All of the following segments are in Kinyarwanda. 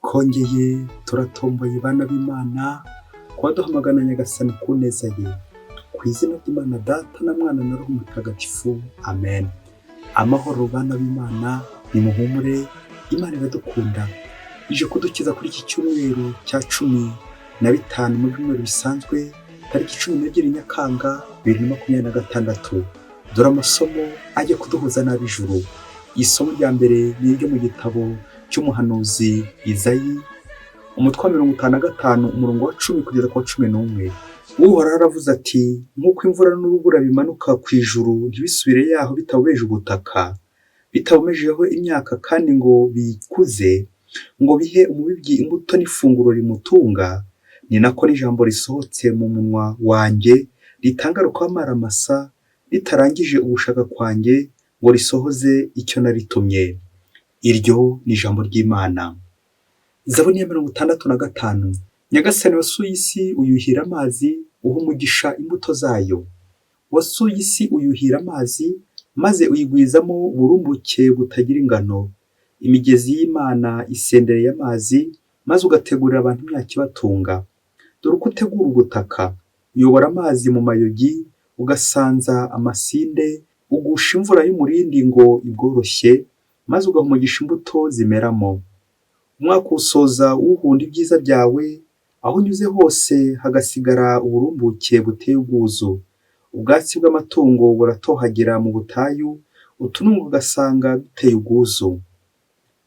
Twongeye turatomboye bana b'Imana kuba duhamagana Nyagasani ku neza ye. Ku izina ry'Imana Data na Mwana na Roho Mutagatifu, amen. Amahoro bana b'Imana, nimuhumure, Imana iradukunda. Ije kudukiza kuri iki cyumweru cya 15 mu byumweru bisanzwe, tariki 12 Nyakanga 2026. Dore amasomo ajya kuduhuza n'ab'ijuru. Isomo rya mbere ni iryo mu gitabo cy'umuhanuzi Izayi, umutwe wa 55, umurongo wa 10 kugeza ku wa 11. Uhoraho aravuze ati: nk'uko imvura n'urubura bimanuka ku ijuru ntibisubire yaho bitabobeje ubutaka, bitabumejeho imyaka kandi ngo biyikuze, ngo bihe umubibyi imbuto n'ifunguro rimutunga, ni nako n'ijambo risohotse mu munwa wanjye ritangaruka amaramasa, ritarangije ugushaka kwanjye ngo risohoze icyo naritumye. Iryo ni ijambo ry'Imana. Zaburi ya 65. Nyagasani, wasuye isi uyuhira amazi, uha umugisha imbuto zayo. Wasuye isi uyuhira amazi, maze uyigwizamo uburumbuke butagira ingano. Imigezi y'Imana isendereye amazi, maze ugategurira abantu imyaka ibatunga. Dore uko utegura ubutaka: uyobora amazi mu mayogi, ugasanza amasinde, ugusha imvura y'umurindi ngo ibworoshye, maze ugaha umugisha imbuto zimeramo. Umwaka uwusoza uwuhunda ibyiza byawe, aho unyuze hose hagasigara uburumbuke buteye ubwuzu. Ubwatsi bw'amatungo buratohagira mu butayu, utununga ugasanga duteye ubwuzu.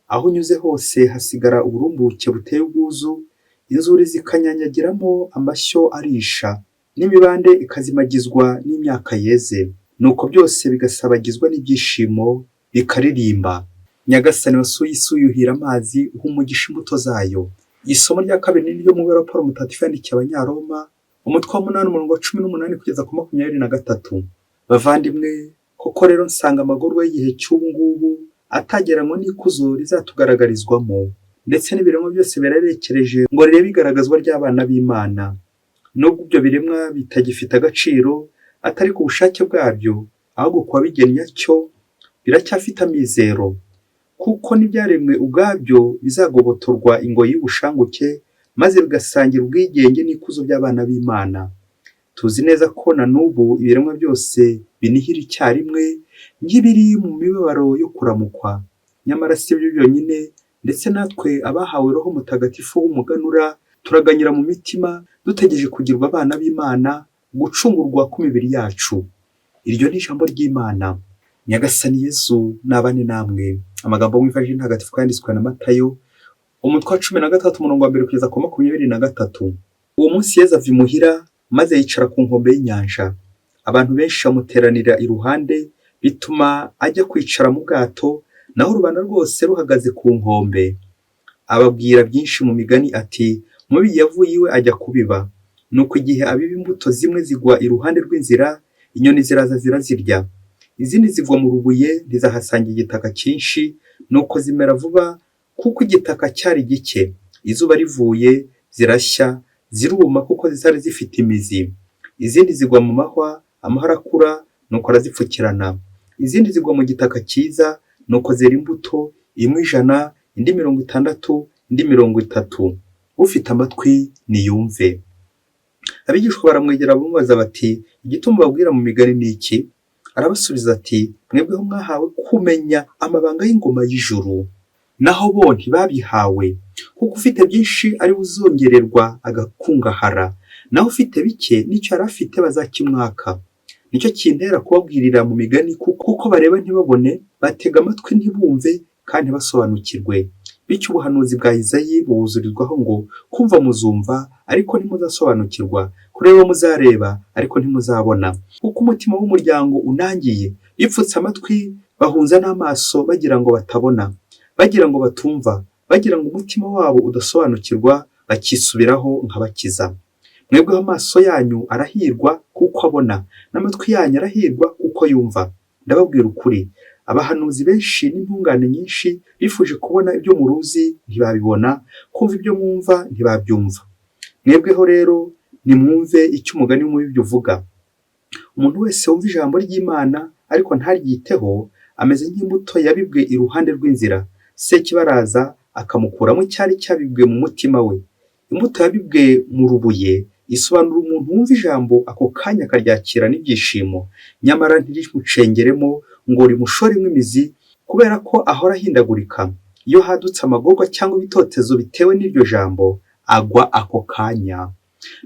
Aho unyuze hose hasigara uburumbuke buteye ubwuzu, inzuri zikanyanyagiramo amashyo arisha, n'imibande ikazimagizwa n'imyaka yeze. Nuko byose bigasabagizwa n'ibyishimo, bikaririmba. Nyagasani, wasuye isi uyuhira amazi, uha umugisha imbuto zayo. Isomo rya kabiri ni ryo mu ibaruwa Pawulo Mutagatifu yandikiye Abanyaroma, umutwe wa 8, umurongo wa 18 kugeza ku 23. Bavandimwe, koko rero nsanga amagorwa y'igihe cy'ubu ngubu atagereranywa n'ikuzo rizatugaragarizwamo. Ndetse n'ibiremwa byose birarekereje ngo rirebe igaragazwa ry'abana b'Imana. Nubwo ibyo biremwa bitagifite agaciro, atari ku bushake bwabyo, ahubwo ku wabigennye atyo, biracyafite amizero. Kuko n'ibyaremwe ubwabyo bizagobotorwa ingoyi y'ubushanguke, maze bigasangira ubwigenge n'ikuzo by'abana b'Imana. Tuzi neza ko na n'ubu ibiremwa byose binihira icyarimwe nk'ibiri mu mibabaro yo kuramukwa. Nyamara si byo byonyine, ndetse natwe abahawe Roho Mutagatifu w'umuganura turaganyira mu mitima, dutegereje kugirwa abana b'Imana, gucungurwa kw'imibiri yacu. Iryo ni ijambo ry'Imana. Nyagasani Yesu nabane namwe. Amagambo mu Ivanjiri Ntagatifu yanditswe na Matayo, umutwe wa 13, umurongo wa 1 kugeza ku 23. Uwo munsi Yezu ava imuhira, maze yicara ku nkombe y'inyanja. Abantu benshi bamuteranira iruhande, bituma ajya kwicara mu bwato, naho rubanda rwose ruhagaze ku nkombe. Ababwira byinshi mu migani ati: umubibyi yavuye iwe ajya kubiba. Nuko igihe abiba, imbuto zimwe zigwa iruhande rw'inzira, inyoni ziraza zirazirya. Izindi zigwa mu rubuye, ntizahasanga igitaka cyinshi, nuko zimera vuba kuko igitaka cyari gike. Izuba rivuye zirashya, ziruma kuko zitari zifite imizi. Izindi zigwa mu mahwa, amahwa arakura, nuko arazipfukirana. Izindi zigwa mu gitaka cyiza, nuko zera imbuto, imwe 100, indi 60, indi 30. Ufite amatwi niyumve. Abigishwa baramwegera bamubaza bati: igituma ubabwira mu migani ni iki? Arabasubiza ati: mwebweho mwahawe kumenya amabanga y'ingoma y'ijuru, naho bo ntibabihawe. Kuko ufite byinshi ari we uzongererwa agakungahara, naho ufite bike n'icyo yari afite bazakimwaka. Nicyo kintera kubabwirira mu migani, kuko bareba ntibabone, batega amatwi ntibumve kandi ntibasobanukirwe. Bityo ubuhanuzi bwa Izayi bubuzurizwaho ngo: kumva muzumva ariko ntimuzasobanukirwa, kureba muzareba ariko ntimuzabona. Kuko umutima w'umuryango unangiye, bipfutse amatwi bahunza n'amaso, bagira ngo batabona, bagira ngo batumva, bagira ngo umutima wabo udasobanukirwa, bakisubiraho nkabakiza. Mwebweho amaso yanyu arahirwa kuko abona, n'amatwi yanyu arahirwa kuko yumva. Ndababwira ukuri, abahanuzi benshi n'intungane nyinshi bifuje kubona ibyo muruzi ntibabibona, kumva ibyo mwumva ntibabyumva. Mwebweho rero nimwumve icyo umugani w'umubibyi uvuga. Umuntu wese wumva ijambo ry'Imana ariko ntaryiteho, ameze nk'imbuto yabibwe iruhande rw'inzira. Sekibi araza akamukuramo icyari cyabibwe mu mutima we. Imbuto yabibwe mu rubuye isobanura umuntu wumva ijambo ako kanya akaryakira n'ibyishimo, nyamara ntirimucengeremo ngo rimushoremo imizi, kubera ko ahora ahindagurika. Iyo hadutse amagorwa cyangwa ibitotezo bitewe n'iryo jambo, agwa ako kanya.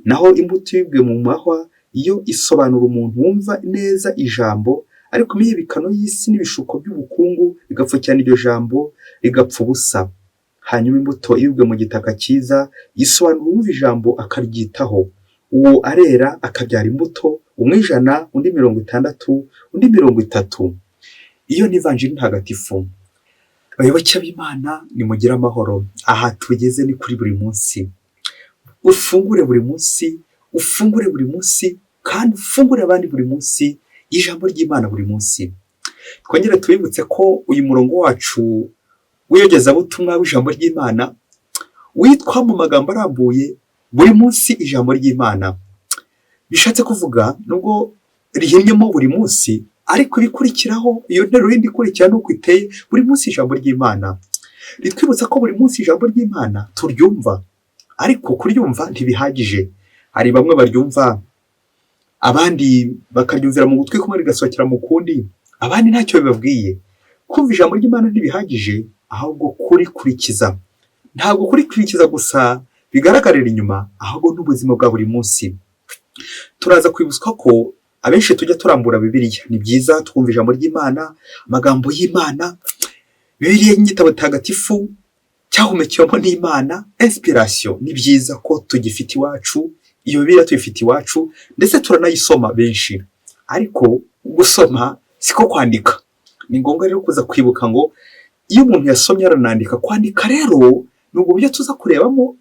Naho imbuto ibibwe mu mahwa yo isobanura umuntu wumva neza ijambo, ariko imihibikano y'isi n'ibishuko by'ubukungu bigapfukirana iryo jambo rigapfa ubusa. Hanyuma imbuto ibibwe mu gitaka cyiza isobanura uwumva ijambo akaryitaho. Uwo arera akabyara imbuto, umwe 100, undi 60, undi 30. Iyo ni ivanjiri ntagatifu. Bayoboke b'Imana, nimugire amahoro. Aha tugeze ni kuri buri munsi. Ufungure buri munsi, ufungure buri munsi, kandi ufungure abandi buri munsi, ijambo ry'Imana buri munsi. Twongere tubibutse ko uyu murongo wacu w'iyogezabutumwa w'ijambo ry'Imana witwa mu magambo arambuye buri munsi ijambo ry'Imana. Bishatse kuvuga nubwo rihinnyemo buri munsi, ariko ibikurikiraho, iyo nteruro yindi ikurikira nuko iteye, buri munsi ijambo ry'Imana. Ritwibutsa ko buri munsi ijambo ry'Imana turyumva, ariko kuryumva ntibihagije. Hari bamwe baryumva, abandi bakaryumvira mu gutwi kumwe rigasohokera mu kundi, abandi ntacyo bibabwiye. Kumva ijambo ry'Imana ntibihagije, ahubwo kurikurikiza. Ntabwo kurikurikiza gusa bigaragarira inyuma, ahubwo n'ubuzima bwa buri munsi. Turaza kwibutswa ko abenshi tujya turambura Bibiliya. Ni byiza twumva ijambo ry'Imana, amagambo y'Imana, Bibiliya y'igitabo gitagatifu cyahumekewemo n'Imana, inspiration. Ni byiza ko tugifite iwacu, iyo Bibiliya tuyifite iwacu, ndetse turanayisoma benshi. Ariko gusoma siko kwandika. Ni ngombwa rero kuza kwibuka ngo iyo umuntu yasomye aranandika. Kwandika rero ni ubwo buryo tuza kurebamo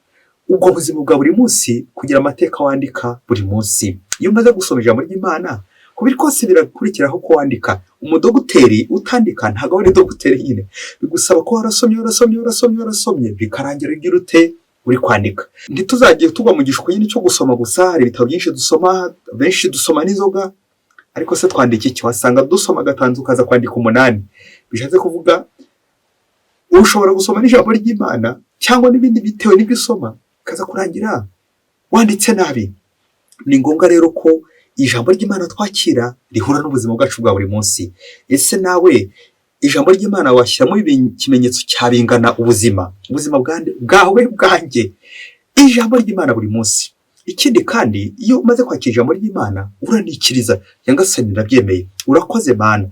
ubwo buzima bwa buri munsi, kugira amateka wandika buri munsi. Iyo umaze gusoma ijambo ry'Imana, ku biri kose birakurikiraho ko wandika. Umudogiteri utandika ntabwo aba ari dogiteri nyine. Bigusaba ko warasomye, warasomye, warasomye, warasomye, bikarangira ugira ute? Uri kwandika. Ntituzajye tugwa mu gishuko nyine cyo gusoma gusa. Hari ibitabo byinshi dusoma, benshi dusoma n'inzoga, ariko se twandika iki? Wasanga dusoma 5 ukaza kwandika 8. Bishatse kuvuga ushobora gusoma n'ijambo ry'Imana cyangwa n'ibindi bitewe n'ibyo usoma, bikaza kurangira wanditse nabi. Ni ngombwa rero ko ijambo ry'Imana twakira rihura n'ubuzima bwacu bwa buri munsi. Ese nawe ijambo ry'Imana washyiramo ikimenyetso cya bingana ubuzima, ubuzima bwawe, bwanjye, ijambo ry'Imana buri munsi? Ikindi kandi, iyo umaze kwakira ijambo ry'Imana uranikiriza: "Nyagasani, ndabyemeye, urakoze Mana,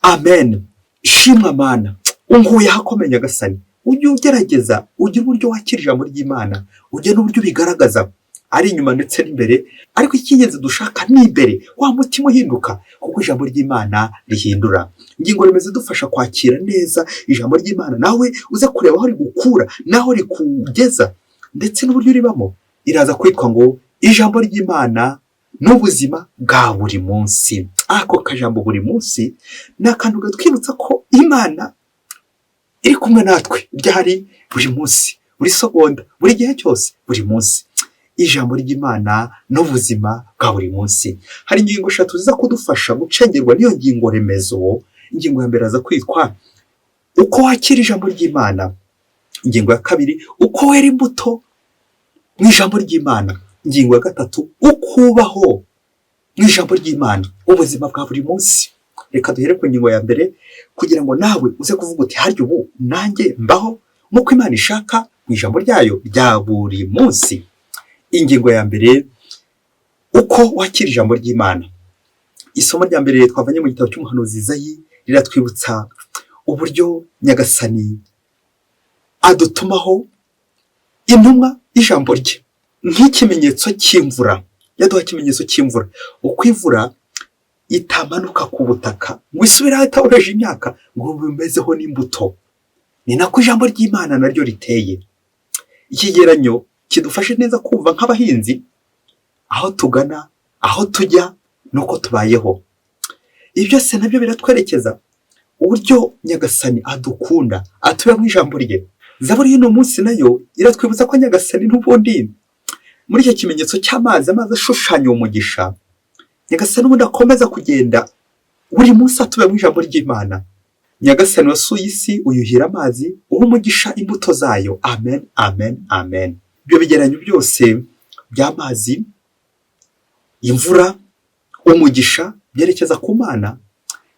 amen, shimwa Mana, unkuye ahakomeye Nyagasani." Ujye ugerageza ugire uburyo wakira ijambo ry'Imana, ujye n'uburyo ubigaragaza, ari inyuma ndetse n'imbere. Ariko icy'ingenzi dushaka ni imbere, wa mutima uhinduka, kuko ijambo ry'Imana rihindura. Ingingo remezo idufasha kwakira neza ijambo ry'Imana, nawe uze kureba aho rigukura n'aho rikugeza ndetse n'uburyo uribamo, iraza kwitwa ngo ijambo ry'Imana n'ubuzima bwa buri munsi. Ako kajambo buri munsi ni akantu gatwibutsa ko Imana iri kumwe natwe ryari? Buri munsi, buri segonda, buri gihe cyose, buri munsi. Ijambo ry'Imana n'ubuzima bwa buri munsi. Hari ingingo eshatu ziza kudufasha gucengerwa n'iyo ngingo remezo. Ingingo ya mbere aza kwitwa uko wakira ijambo ry'Imana. Ingingo ya kabiri, uko wera imbuto mu ijambo ry'Imana. Ingingo ya gatatu, uko ubaho mu ijambo ry'Imana, ubuzima bwa buri munsi. Reka duhere ku ngingo ya mbere, kugira ngo nawe uze kuvuga uti: "Harya ubu nanjye mbaho nk'uko Imana ishaka mu ijambo ryayo rya buri munsi?" Ingingo ya mbere, uko wakira ijambo ry'Imana. Isomo rya mbere twavanye mu gitabo cy'umuhanuzi Izayi riratwibutsa uburyo Nyagasani adutumaho intumwa ijambo rye nk'ikimenyetso cy'imvura. Yaduha ikimenyetso cy'imvura. Uko imvura itamanuka ku butaka ngo isubire aho itaboreje imyaka ngo bimezeho n'imbuto, ni nako ijambo ry'Imana naryo riteye. Ikigeranyo kidufashe neza kumva nk'abahinzi aho tugana, aho tujya n'uko tubayeho. Ibi byose nabyo biratwerekeza uburyo Nyagasani adukunda, atuye mu ijambo rye. Zaburi y'uno munsi nayo iratwibutsa ko Nyagasani n'ubundi muri icyo kimenyetso cy'amazi, amazi ashushanya uwo mugisha, Nyagasani n'ubundi akomeza kugenda buri munsi atuye mu ijambo ry'Imana. Nyagasani wasuye isi uyuhira amazi, uha umugisha imbuto zayo. Amen, amen, amen. Ibyo bigereranyo byose by'amazi, imvura, umugisha, byerekeza ku Mana.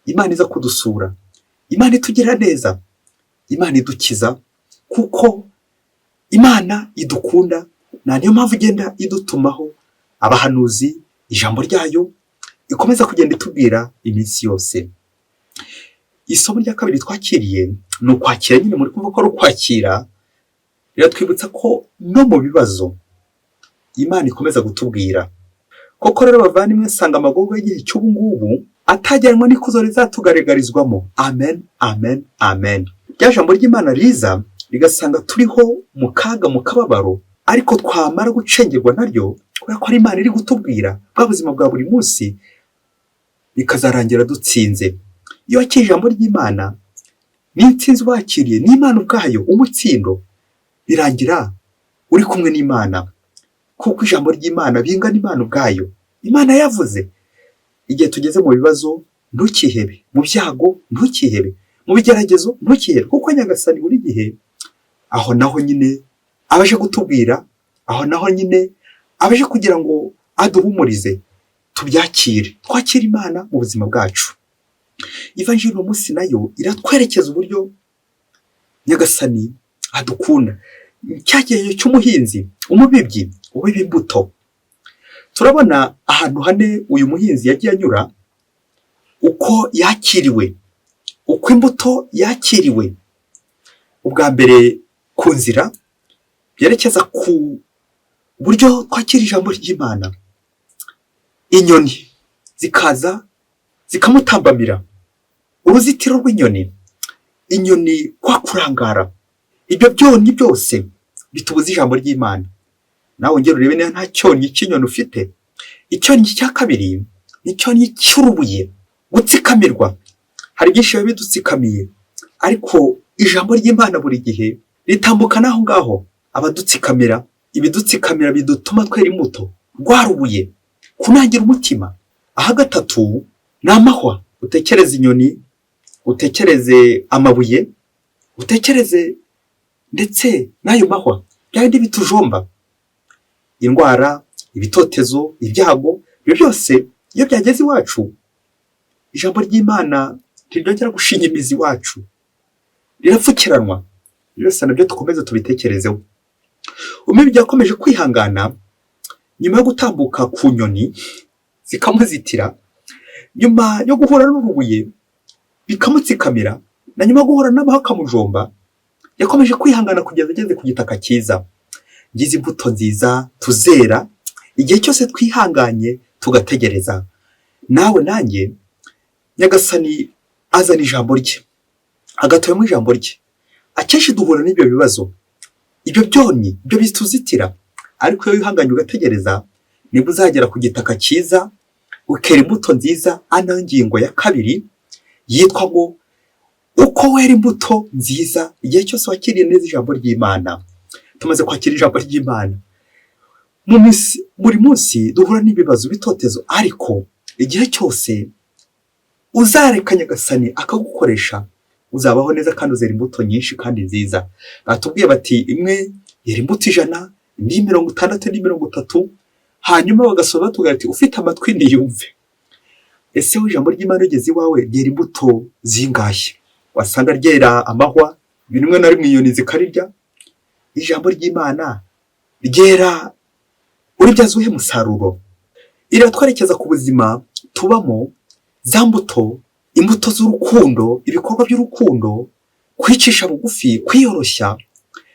Imana iza kudusura, Imana itugirira neza, Imana idukiza, kuko Imana idukunda. Na niyo mpamvu igenda idutumaho abahanuzi, ijambo ryayo ikomeza kugenda itubwira iminsi yose. Isomo rya kabiri twakiriye ni ukwakira nyine, muri kumva ko ari ukwakira, riratwibutsa ko no mu bibazo Imana ikomeza gutubwira. Koko rero bavandimwe, nsanga amagorwa y'igihe cy'ubu ngubu atagereranywa n'ikuzo rizatugaragarizwamo. Amen, amen, amen. Rya jambo ry'Imana riza rigasanga turiho mu kaga, mu kababaro, ariko twamara gucengerwa naryo, kubera ko ari Imana iri gutubwira bwa buzima bwa buri munsi, bikazarangira dutsinze. Iyo wakiriye ijambo ry'Imana, n'intsinzi wakiriye ni Imana ubwayo, umutsindo birangira uri kumwe n'Imana, kuko ijambo ry'Imana bingana Imana ubwayo. Imana yavuze. Igihe tugeze mu bibazo ntukihebe, mu byago ntukihebe, mu bigeragezo ntukihebe, kuko Nyagasani buri gihe aho naho nyine abaje kutubwira, aho naho nyine abaje kugira ngo aduhumurize, tubyakire, twakire Imana mu buzima bwacu. Ivanjiri uno munsi nayo iratwerekeza uburyo Nyagasani adukunda. Cya gihe cy'umuhinzi, umubibyi ubiba imbuto, turabona ahantu hane uyu muhinzi yagiye anyura, uko yakiriwe, uko imbuto yakiriwe. Ubwa mbere ku nzira, byerekeza ku buryo twakira ijambo ry'Imana. Inyoni zikaza zikamutambamira, uruzitiro rw'inyoni, inyoni kwa kurangara, ibyo byonnyi byose bitubuza ijambo ry'Imana. Nawe ongera urebe niba nta cyonnyi cy'inyoni ufite. Icyonnyi cya kabiri ni icyonnyi cy'urubuye, gutsikamirwa. Hari byinshi biba bidutsikamiye, ariko ijambo ry'Imana buri gihe ritambuka n'aho ngaho. Abadutsikamira, ibidutsikamira bidutuma twera imbuto, rwa rubuye, kunangira umutima. Aha gatatu ni amahwa. Utekereze inyoni, utekereze amabuye, utekereze ndetse n'ayo mahwa, bya bindi bitujomba, indwara, ibitotezo, ibyago, ibyo byose iyo byageze iwacu, ijambo ry'Imana ntiryongera gushinga imizi iwacu, rirapfukiranwa. Byose nabyo dukomeze tubitekerezeho. Umubibyi yakomeje kwihangana nyuma yo gutambuka ku nyoni zikamuzitira, nyuma yo guhura n'urubuye bikamutsikamira, na nyuma yo guhura n'amahwa akamujomba, yakomeje kwihangana kugeza ageze ku gitaka cyiza. Ngize imbuto nziza tuzera igihe cyose twihanganye tugategereza. Nawe nanjye Nyagasani azana ijambo rye, agatuyemo ijambo rye. Akenshi duhura n'ibyo bibazo, ibyo byonnyi, ibyo bituzitira, ariko iyo wihanganye ugategereza, nibwo uzagera ku gitaka cyiza ukera imbuto nziza. Ano ngingo ya kabiri yitwa ngo uko wera imbuto nziza igihe cyose wakiriye neza ijambo ry'Imana. Tumaze kwakira ijambo ry'Imana, mu minsi buri munsi duhura n'ibibazo, bitotezo, ariko igihe cyose uzareka Nyagasani akagukoresha, uzabaho neza kandi uzera imbuto nyinshi kandi nziza. Batubwiye bati imwe yera imbuto 100, indi 60, indi 30, hanyuma bagasoma batubwira ati ufite amatwi niyumve. Ese ijambo ry'Imana rigeze iwawe ryera imbuto zingahe? Wasanga ryera amahwa, rimwe na rimwe inyoni zikarirya. Ijambo ry'Imana ryera uribyaza uwuhe musaruro? Iratwerekeza ku buzima tubamo, za mbuto, imbuto z'urukundo, ibikorwa by'urukundo, kwicisha bugufi, kwiyoroshya,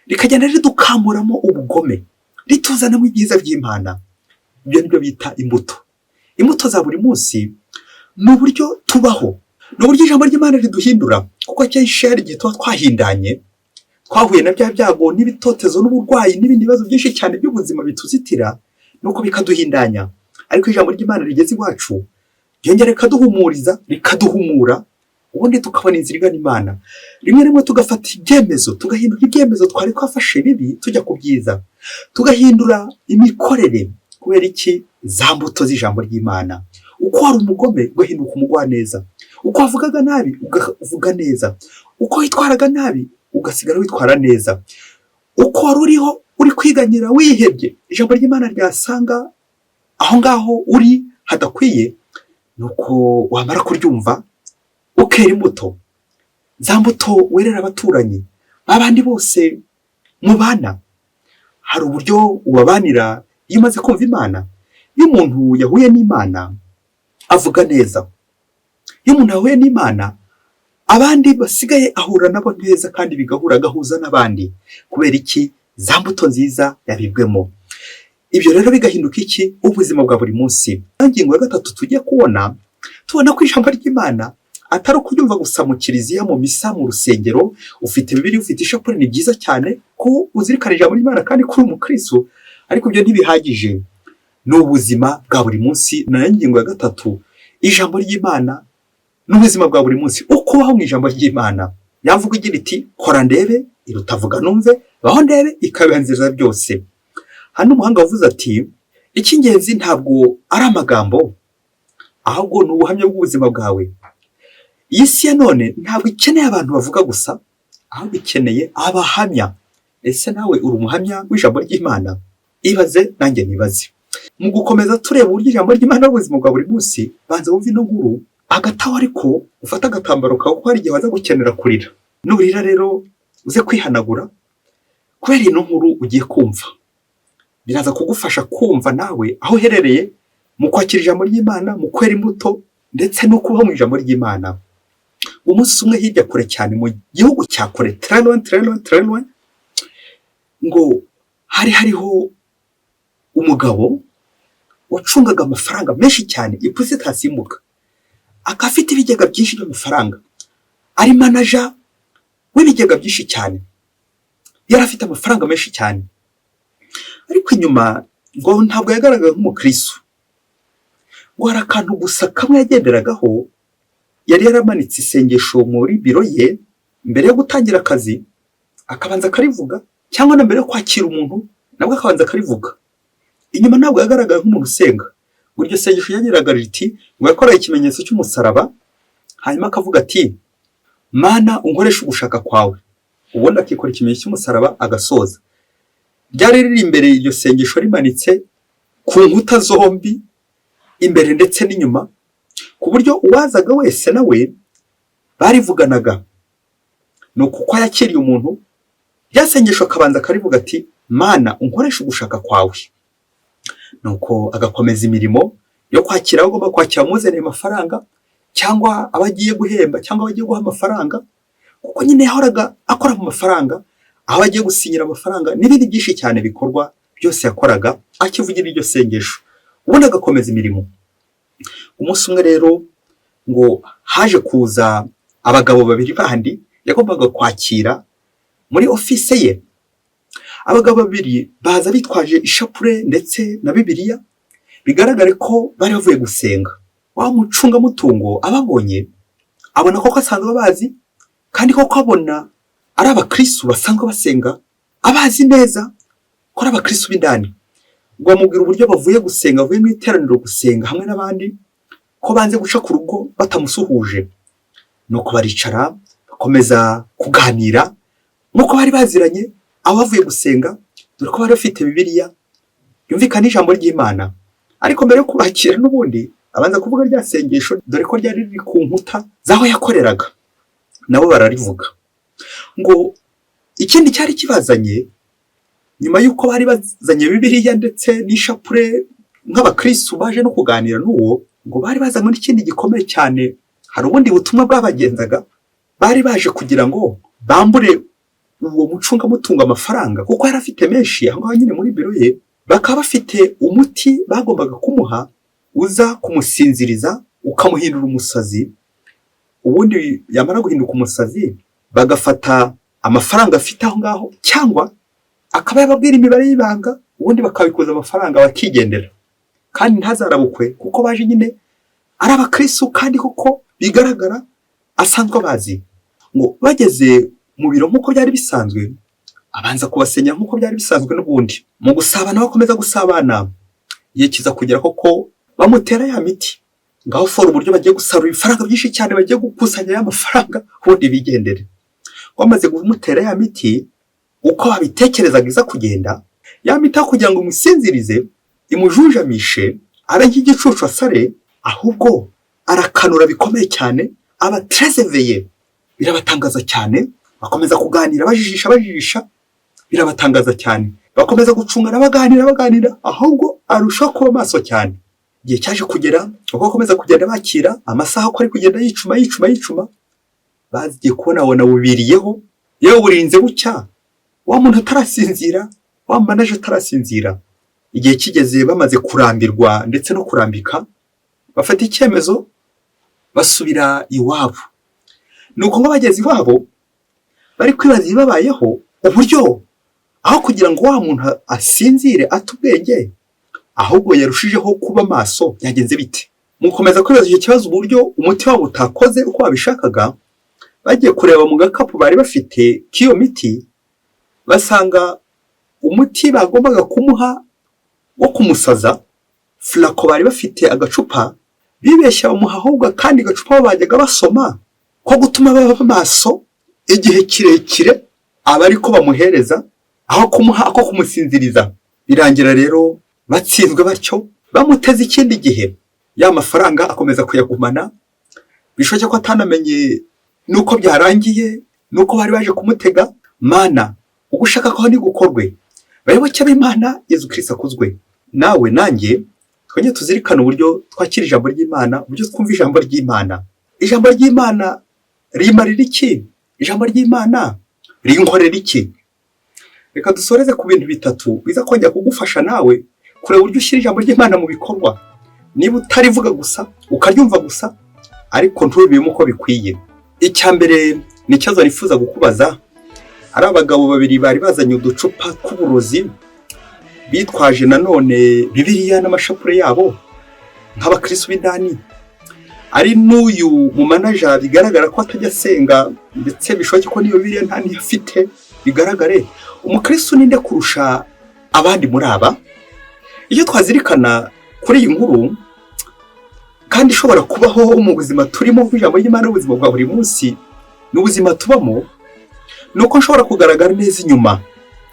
rikagenda ridukamuramo ubugome, rituzanamo ibyiza by'Imana. Ibyo nibyo bita imbuto. Imbuto za buri munsi ni uburyo tubaho, ni uburyo ijambo ry'Imana riduhindura, kuko akenshi hari igihe tuba twahindanye, twahuye na bya byago n'ibitotezo n'uburwayi n'ibindi bibazo byinshi cyane by'ubuzima bituzitira, nuko bikaduhindanya. Ariko ijambo ry'Imana rigeze iwacu ryongera rikaduhumuriza, rikaduhumura, ubundi tukabona inzira igana Imana. Rimwe rimwe tugafata ibyemezo, tugahindura ibyemezo twari twafashe bibi tujya ku byiza, tugahindura imikorere. Kubera iki? Za mbuto z'ijambo ry'Imana. Uko wari umugome ugahinduka umugwaneza, Uko wavugaga nabi ukavuga neza, uko witwaraga nabi ugasigara witwara neza, uko wari uriho uri kwiganyira wihebye, ijambo ry'Imana ryasanga aho ngaho uri hadakwiye, nuko wamara kuryumva ukera imbuto, za mbuto werera abaturanyi, babandi bose mubana. Hari uburyo ubabanira iyo umaze kumva Imana. Iyo umuntu yahuye n'Imana avuga neza, iyo umuntu yahuye n'Imana abandi basigaye ahura nabo neza kandi bigahura, agahuza n'abandi. Kubera iki? Za mbuto nziza yabibwemo. Ibyo rero bigahinduka iki? Ubuzima bwa buri munsi. Ingingo ya gatatu tugiye kubona, tubona ko ijambo ry'Imana atari ukuryumva gusa mu kiliziya, mu misa, mu rusengero, ufite Bibiliya, ufite ishapule, ni byiza cyane ko uzirikana ijambo ry'Imana kandi ko uri umukristo, ariko ibyo ntibihagije. Ni ubuzima bwa buri munsi. Nayo ngingo ya gatatu, ijambo ry'Imana n'ubuzima bwa buri munsi, uko ubaho mu ijambo ry'Imana. Yavuga igira iti: "Kora ndebe iruta vuga numve, baho ndebe ikabibanziriza byose." Hano umuhanga wavuze ati: "Icy'ingenzi ntabwo ari amagambo, ahubwo ni ubuhamya bw'ubuzima bwawe." Iyi si ya none ntabwo ikeneye abantu bavuga gusa, ahubwo ikeneye abahamya. Ese nawe uri umuhamya w'ijambo ry'Imana? Ibaze nanjye nibaze. Mu gukomeza tureba uburyo ijambo ry'Imana ari ubuzima bwa buri munsi, banza wumve ino nkuru hagati aho, ariko ufate agatambaro kawe kuko hari igihe waza gukenera kurira. Nurira rero uze kwihanagura kubera ino nkuru ugiye kumva. Biraza kugufasha kumva nawe aho uherereye mu kwakira ijambo ry'Imana, mu kwera imbuto ndetse no kubaho mu ijambo ry'Imana. Umunsi umwe, hirya kure cyane, mu gihugu cya kure, très loin, très loin, très loin, ngo hari hariho umugabo wacungaga amafaranga menshi cyane, ipusi itasimbuka, akaba afite ibigega byinshi by'amafaranga, ari manager w'ibigega byinshi cyane, yari afite amafaranga menshi cyane. Ariko inyuma ngo ntabwo yagaragara nk'umukristo. Ngo hari akantu gusa kamwe yagenderagaho: yari yaramanitse isengesho muri biro ye, mbere yo gutangira akazi akabanza akarivuga, cyangwa na mbere yo kwakira umuntu nabwo akabanza akarivuga. Inyuma ntabwo yagaragara nk'umuntu usenga. Ngo iryo sengesho ryagiraga riti, ngo yakoreye ikimenyetso cy'umusaraba, hanyuma akavuga ati: "Mana, unkoreshe ugushaka kwawe." Ubundi akikora ikimenyetso cy'umusaraba agasoza. Ryari riri imbere, iryo sengesho rimanitse ku nkuta zombi, imbere ndetse n'inyuma, ku buryo uwazaga wese nawe barivuganaga. Ni uko yakiriye umuntu, rya sengesho akabanza akarivuga ati: "Mana, unkoreshe ugushaka kwawe." Nuko agakomeza imirimo yo kwakira abo agomba kwakira, amuzaniye amafaranga, cyangwa abo agiye guhemba, cyangwa abo agiye guha amafaranga, kuko nyine yahoraga akora mu mafaranga, aho agiye gusinyira amafaranga n'ibindi byinshi cyane bikorwa byose yakoraga akivugira iryo sengesho, ubundi agakomeza imirimo. Umunsi umwe rero ngo haje kuza abagabo babiri bandi yagombaga kwakira muri office ye. Abagabo babiri baza bitwaje ishapure ndetse na Bibiliya, bigaragare ko bari bavuye gusenga. Wa mucungamutungo ababonye abona koko asanzwe abazi, kandi koko abona ari abakristu basanzwe basenga, abazi neza ko ari abakristu b'indani. Ngo bamubwira uburyo bavuye gusenga, bavuye mu iteraniro gusenga hamwe n'abandi, ko banze guca ku rugo batamusuhuje. Nuko baricara bakomeza kuganira nk'uko bari baziranye, aho bavuye gusenga, dore ko bari bafite Bibiliya yumvikana ijambo ry'Imana. Ariko mbere yo kubakira n'ubundi abanza kuvuga rya sengesho, dore ko ryari riri ku nkuta z'aho yakoreraga, nabo bararivuga. Ngo ikindi cyari kibazanye, nyuma y'uko bari bazanye Bibiliya ndetse n'ishapure nk'abakristu baje no kuganira n'uwo, ngo bari bazanywe n'ikindi gikomeye cyane. Hari ubundi butumwa bwabagenzaga. Bari baje kugira ngo bambure uwo mucungamutungo amafaranga, kuko yari afite menshi aho ngaho nyine muri biro ye. Bakaba bafite umuti bagombaga kumuha uza kumusinziriza ukamuhindura umusazi, ubundi yamara guhinduka umusazi bagafata amafaranga afite aho ngaho, cyangwa akaba yababwira imibare y'ibanga, ubundi bakabikuza amafaranga bakigendera, kandi ntazarabukwe, kuko baje nyine ari abakristu kandi koko bigaragara asanzwe abazi. Ngo bageze mu biro nk'uko byari bisanzwe, abanza kubasenya nk'uko byari bisanzwe n'ubundi. Mu gusabana bakomeza gusabana, igihe kiza kugera koko bamutera ya miti. Ngaho fora uburyo bagiye gusarura ibifaranga byinshi cyane, bagiye gukusanya ya mafaranga ubundi bigendere. Bamaze kumutera ya miti uko babitekerezaga iza kugenda, ya miti aho kugira ngo imusinzirize, imujunjamishe, abe nk'igicucu asare, ahubwo arakanura bikomeye cyane, aba très éveillé. Birabatangaza cyane, bakomeza kuganira bajijisha bajijisha, birabatangaza cyane, bakomeza gucungana baganira baganira, ahubwo arushaho kuba maso cyane. Igihe cyaje kugera, uko bakomeza kugenda bakira amasaha, uko ari kugenda yicuma yicuma yicuma, bagiye kubona babona bubiriyeho. Yewe, burinze bucya wa muntu atarasinzira, wa manager atarasinzira. Igihe kigeze, bamaze kurambirwa ndetse no kurambika, bafata icyemezo basubira iwabo. Nuko ngo bageze iwabo, bari kwibaza ibibabayeho, uburyo aho kugira ngo wa muntu asinzire ate ubwenge, ahubwo yarushijeho kuba maso. Byagenze bite? Mu gukomeza kwibaza icyo kibazo, uburyo umuti wabo utakoze uko babishakaga, bagiye kureba mu gakapu bari bafite k'iyo miti, basanga umuti bagombaga kumuha wo kumusaza, flacon bari bafite, agacupa, bibeshya bamuha ahubwo akandi gacupa bajyaga basoma ko gutuma baba maso igihe kirekire, aba ariko bamuhereza aho kumuha ako kumusinziriza. Birangira rero batsinzwe batyo, bamuteze ikindi gihe. Ya mafaranga akomeza kuyagumana, bishoboke ko atanamenye nuko byarangiye, nuko bari baje kumutega. Mana, ugushaka kwawe nigukorwe. Bayoboke b'Imana, Yezu Kristo akuzwe. Nawe nanjye twongere tuzirikane uburyo twakira ijambo ry'Imana, uburyo twumva ijambo ry'Imana. Ijambo ry'Imana rimarira iki? Ijambo ry'Imana rinkorera iki? Reka dusoreze ku bintu bitatu biza kongera kugufasha nawe kureba uburyo ushyira ijambo ry'Imana mu bikorwa, niba utarivuga gusa, ukaryumva gusa, ariko ntubibemo uko bikwiye. Icya mbere ni ikibazo nifuza kukubaza. Hari abagabo babiri bari bazanye uducupa tw'uburozi, bitwaje nanone Bibiliya n'amashapure yabo nk'abakirisitu b'indani, ari n'uyu mu manager bigaragara ko atajya asenga, ndetse bishoboke ko n'iyo Bibiliya nta niyo afite. Bigaragare, umukirisitu ninde kurusha abandi muri aba? Icyo twazirikana kuri iyi nkuru, kandi ishobora kubaho mu buzima turimo, ijambo ry'Imana n'ubuzima bwa buri munsi n'ubuzima tubamo, ni uko nshobora kugaragara neza inyuma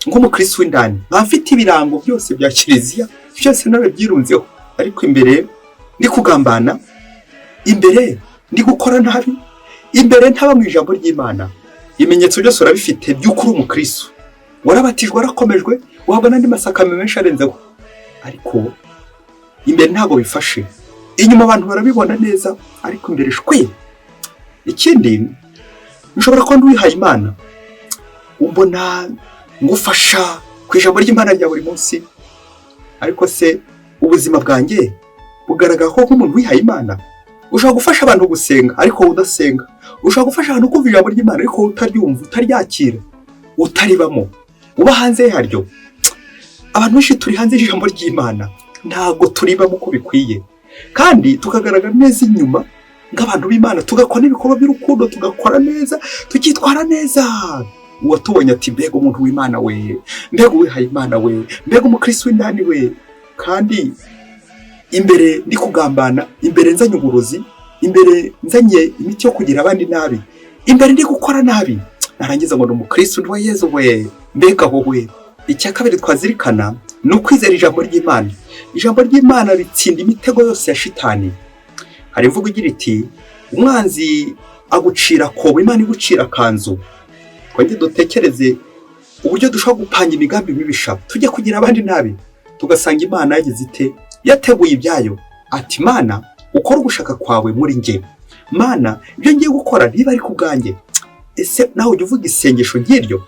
nk'umukirisitu w'indani, nkaba mfite ibirango byose bya kiliziya, byose narabyirunzeho, ariko imbere ndi kugambana, imbere ndi gukora nabi, imbere ntaba mu ijambo ry'Imana. Ibimenyetso byose urabifite by'uko uri umukirisitu, warabatijwe, warakomejwe, wahabwa n'andi masakaramentu menshi arenzeho, ariko imbere ntabwo bifashe. Inyuma abantu barabibona neza, ariko imbere shwi. Ikindi, nshobora kuba wihaye Imana, umbona ngufasha ku ijambo ry'Imana rya buri munsi, ariko se ubuzima bwanjye bugaragara ko nk'umuntu wihaye Imana? Ushobora gufasha abantu gusenga ariko wowe udasenga, ushobora gufasha abantu kumva ijambo ry'Imana ariko wowe utaryumva, utaryakira, utaribamo, uba hanze yaryo. Abantu benshi turi hanze y'ijambo ry'Imana, ntabwo turibamo uko bikwiye, kandi tukagaragara neza inyuma nk'abantu b'Imana, tugakora n'ibikorwa by'urukundo, tugakora neza, tukitwara neza. Uwatubonye ati: "Mbega umuntu w'Imana we, mbega uwihaye Imana we, mbega umukirisitu w'indani we!" Kandi imbere ndi kugambana, imbere nzanye uburozi, imbere nzanye imiti yo kugira abandi nabi, imbere ndi gukora nabi, narangiza ngo ni umukirisitu wa Yezu we, mbega wowe! Icya kabiri twazirikana ni ukwizera ijambo ry'Imana. Ijambo ry'Imana ritsinda imitego yose ya shitani. Hari imvugo igira iti: "Umwanzi agucira akobo, Imana igucira akanzu." Twongere dutekereze uburyo dushobora gupanga imigambi mibisha, tujya kugira abandi nabi, tugasanga Imana yagize ite? Yateguye ibyayo. Ati: "Mana, ukora ugushaka kwawe muri njye. Mana, ibyo ngiye gukora ntiba ari ku bwanjye." Ese nawe ujya uvuga isengesho nk'iryo?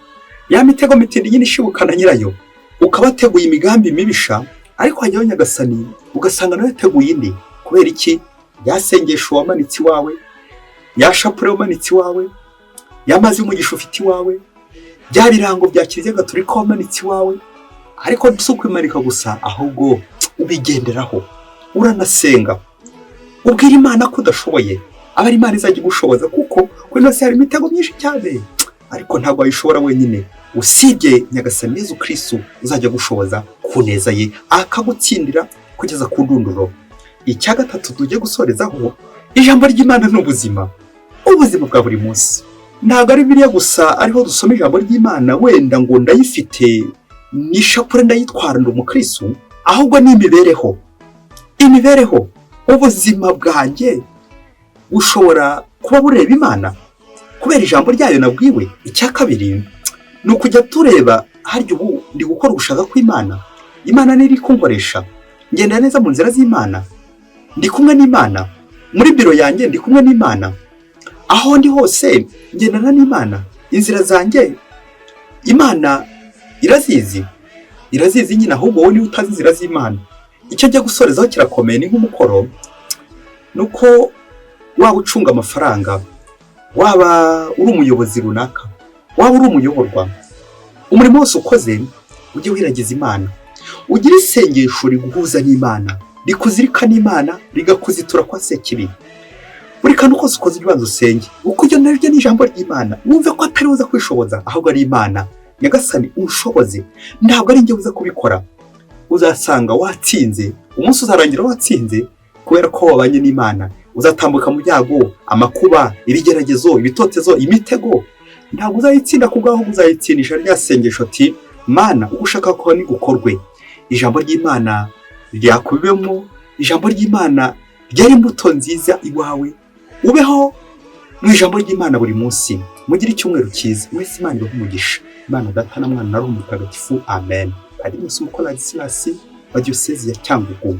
Ya mitego mitindi nyine ishibukana nyirayo, ukaba wateguye imigambi mibisha, ariko hajyaho Nyagasani, ugasanga nawe yateguye indi. Kubera iki? Ya sengesho wamanitse iwawe, ya shapure wamanitse iwawe, ya mazi y'umugisha ufite iwawe, bya birango bya Kiliziya Gatolika wamanitse iwawe, ariko si ukwimanika gusa, ahubwo ubigenderaho, uranasenga, ubwira Imana ko udashoboye, aba ari Imana izajya igushoboza, kuko kuri ino si hari imitego myinshi cyane, ariko ntabwo wayishobora wenyine, usibye Nyagasani Yezu Kristu uzajya gushoboza ku neza ye, akagutsindira kugeza ku ndunduro. Icya gatatu tujye gusorezaho, ijambo ry'Imana ni ubuzima, ubuzima bwa buri munsi. Ntabwo ari biriya gusa ariho dusoma ijambo ry'Imana wenda ngo ndayifite n'ishapure ndayitwara ndi umukristo, ahubwo ni imibereho. Imibereho, ubuzima bwanjye bushobora kuba bureba Imana kubera ijambo ryayo nabwiwe. Icya kabiri ni ukujya tureba: harya ubu ndi gukora ugushaka kw'Imana? Imana niri kunkoresha? Ngenda neza mu nzira z'Imana? Ndi kumwe n'Imana? Muri biro yanjye ndi kumwe n'Imana? Aho ndi hose ngendana n'Imana? Inzira zanjye Imana irazizi? Irazizi nyine, ahubwo wowe niba utazi inzira z'Imana. Icyo njya gusorezaho kirakomeye, ni nk'umukoro. Ni uko waba ucunga amafaranga, waba uri umuyobozi runaka, waba uri umuyoborwa, umurimo wose ukoze ujye wiragiza Imana, ugire isengesho riguhuza n'Imana, rikuzirika n'Imana, rigakuzitura kwa Sekibi. Buri kantu kose ukoze ujye ubanza usenge, kuko iryo naryo ni ijambo ry'Imana. Wumve ko atari uza kwishoboza, ahubwo ari Imana. Nyagasani, unshoboze, ntabwo ari njye uza kubikora. Uzasanga watsinze, umunsi uzarangira watsinze kubera ko wabanye n'Imana. Uzatambuka mu byago, amakuba, ibigeragezo, ibitotezo, imitego, ntabwo uzayitsinda ku bwaho, uzayitsindisha rya sengesho ati: "Mana, uko ushaka ko ni gukorwe." Ijambo ry'Imana ryakubibemo, ijambo ry'Imana ryari imbuto nziza iwawe, ubeho mu ijambo ry'Imana buri munsi. Mugire icyumweru cyiza mwese, Imana ibahe umugisha. Imana Data na Mwana na Roho Mutagatifu, amen. Padiri Musumu Ladislas wa Diyosezi ya Cyangugu.